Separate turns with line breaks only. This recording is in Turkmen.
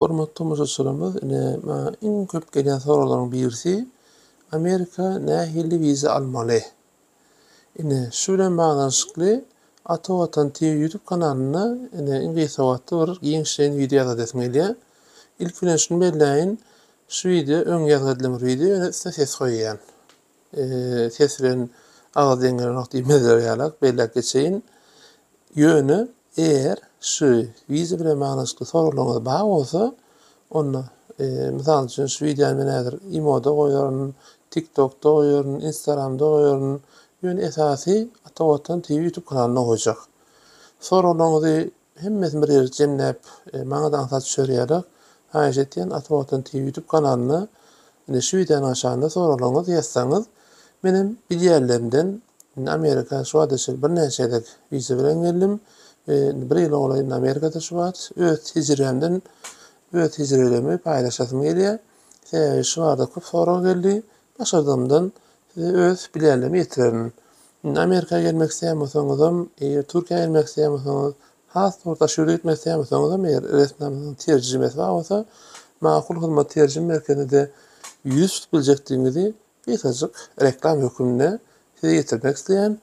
Hormatly tomaşaçylarymyz, ine, maňa iň köp gelýän soraglaryň birisi, Amerika nähili wiza almaly? Ine, şu bilen baglanyşykly Ata Watan TV YouTube kanalynda ine iň gysga wagtda bir giňişleýin wideo ýazgy edesim gelýär. Ilki bilen şuny belläýin, şu wideo öň ýazgy edilen bir wideo, ýöne üstüne ses goýýan. Ses bilen agyz deň gelenok diýmezler ýalak, belläp geçeýin. Ýöne eger şu wiza bilen baglanyşykly soraglaryňyz bar bolsa, onda mysal üçin şu wideony men häzir imoda goýaryn, tiktokda goýaryn, instagramda goýaryn. Ýöne esasy Ata Watan TV YouTube kanalynda goýjak. Soraglaryňyzy hemmesini bir ýere jemläp, maňa-da aňsat düşer ýaly, haýyş etýän Ata Watan TV YouTube kanalyna ine şu wideonyň aşagynda soraglaryňyzy ýazsaňyz, menem bilýänlerimden Indi Amerika şu wagta çenli birnäçe gezek wiza bilen geldim we indi bir ýyla golaý indi Amerikada şu wagt öz tejribämden öz tejribelerimi paýlaşasym gelýär. Sebäbi şu barada köp sorag geldi. Başardygymdan size öz bilýänlerimi ýetirerin. Indi Amerika gelmek isleýän bolsaňyzam, eger Türkiýä gelmek isleýän bolsaňyz, has dogry daşary ýurda gitmek isleýän bolsaňyzam, eger resminamasynyň terjimesi bar bolsa, Makul Hyzmat terjime merkezine-de ýüz tutup biljekdigiňizi Gysgajyk reklam höküminde size ýetirmek isleýän.